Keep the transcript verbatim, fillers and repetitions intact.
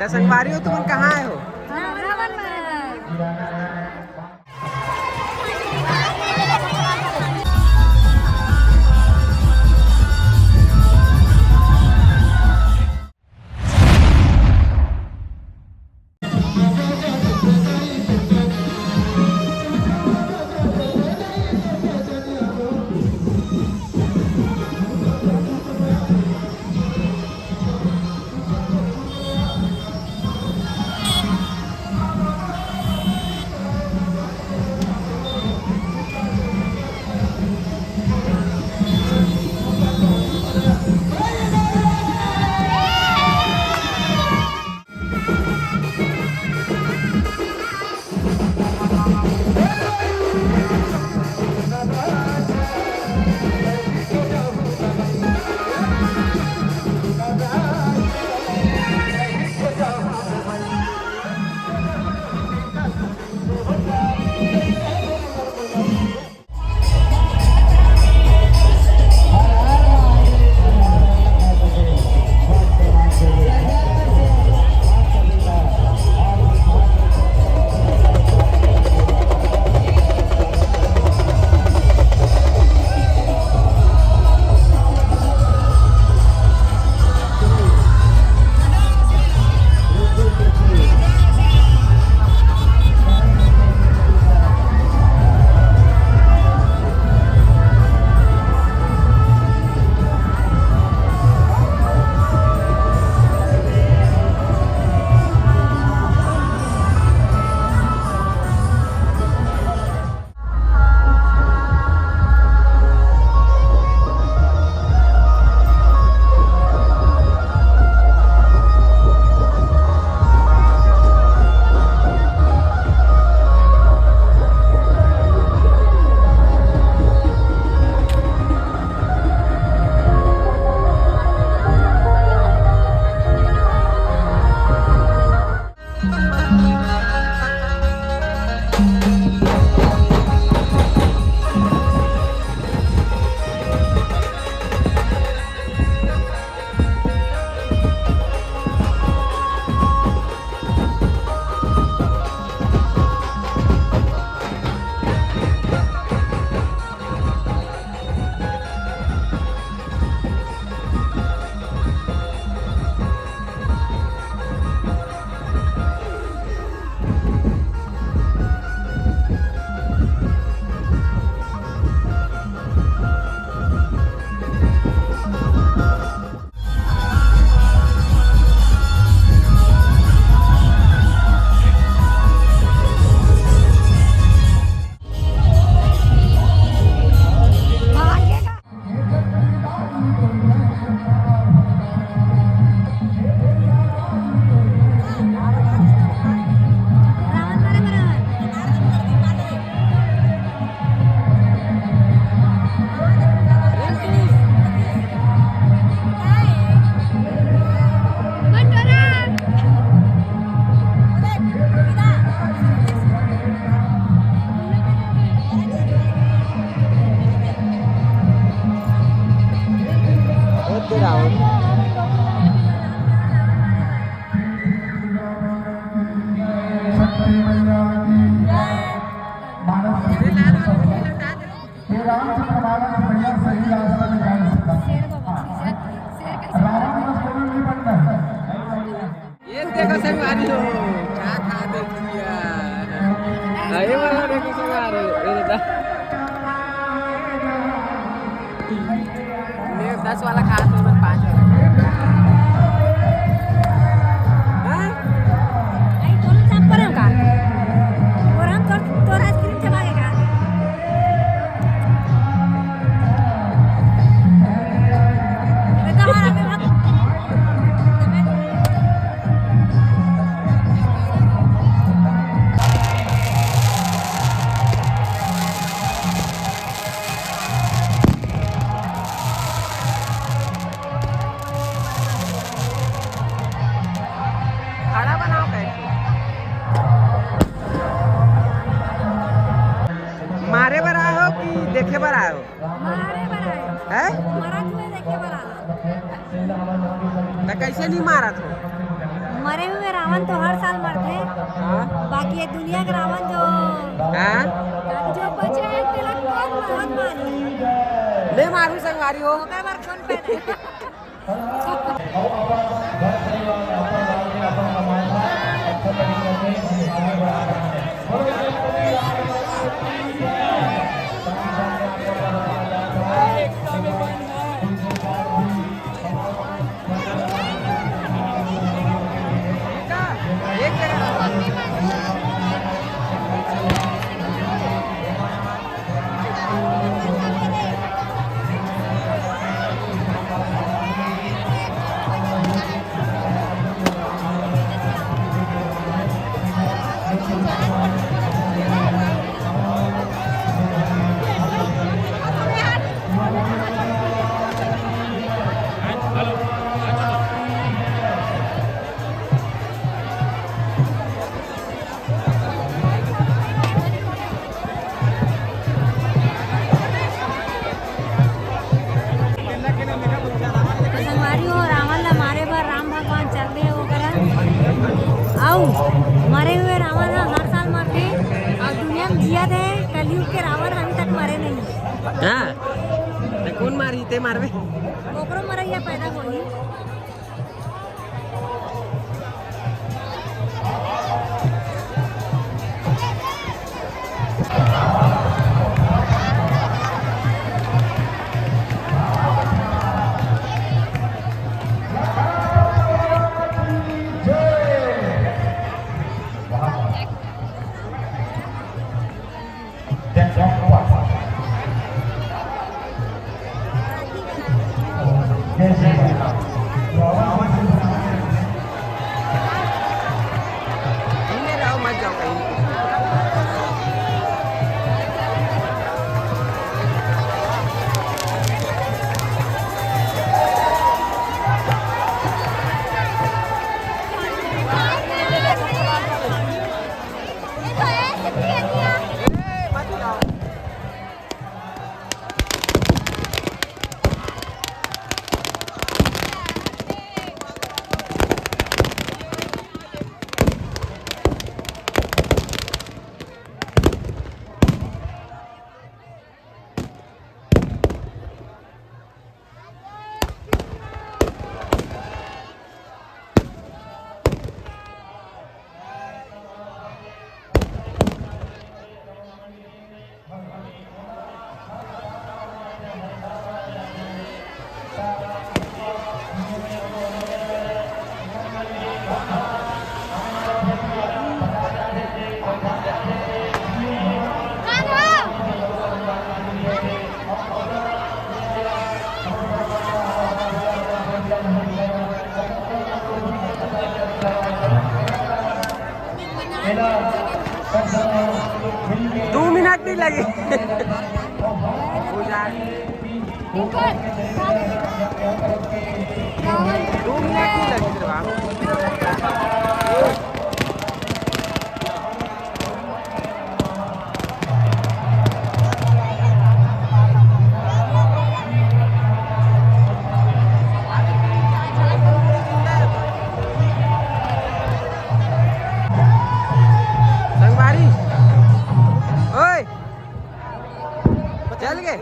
त संगवारी हो, तुमन कहाँ आए हो? ये देखो संगवारी हो, का खात हे भुजिया। अरे वाला देखो संगवारी, ये देखो। ये दस वाला खात हे, पाँच वाला। हाँ? आई तोला चंपल का? और हम तोर, तोर आइसक्रीम चबा के खा। खाना बनाओ कैसे? मारे बर आए हो कि देखे बर आए हो? मारे बर आए। हैं? मारा क्यों है, देखे बर आना। त कैसे नहीं मारत हो? मरे हुए रावण तो हर साल मरथे, हाँ? बाकी ये दुनिया के रावण जो, हाँ? जो बचे हैं, तेला कौन मारही? मैं मारू संगवारी हो। ओकर बर कौन पैदा है? संगवारी हो, रावण ला मारे बर राम भगवान चल दे ओकरा। अउ मरे हुए रावण ह हर साल मरथे, अउ दुनिया में जियत हे, कलयुग के रावण अभी तक मरे नहीं। हाँ, तो कौन मारही, ते मारबे? ओकरो मरैया पैदा होही। दू मिनट नहीं लगे। दू मिनट नहीं लगे रे बाप। संगवारी, ओए, चल गए।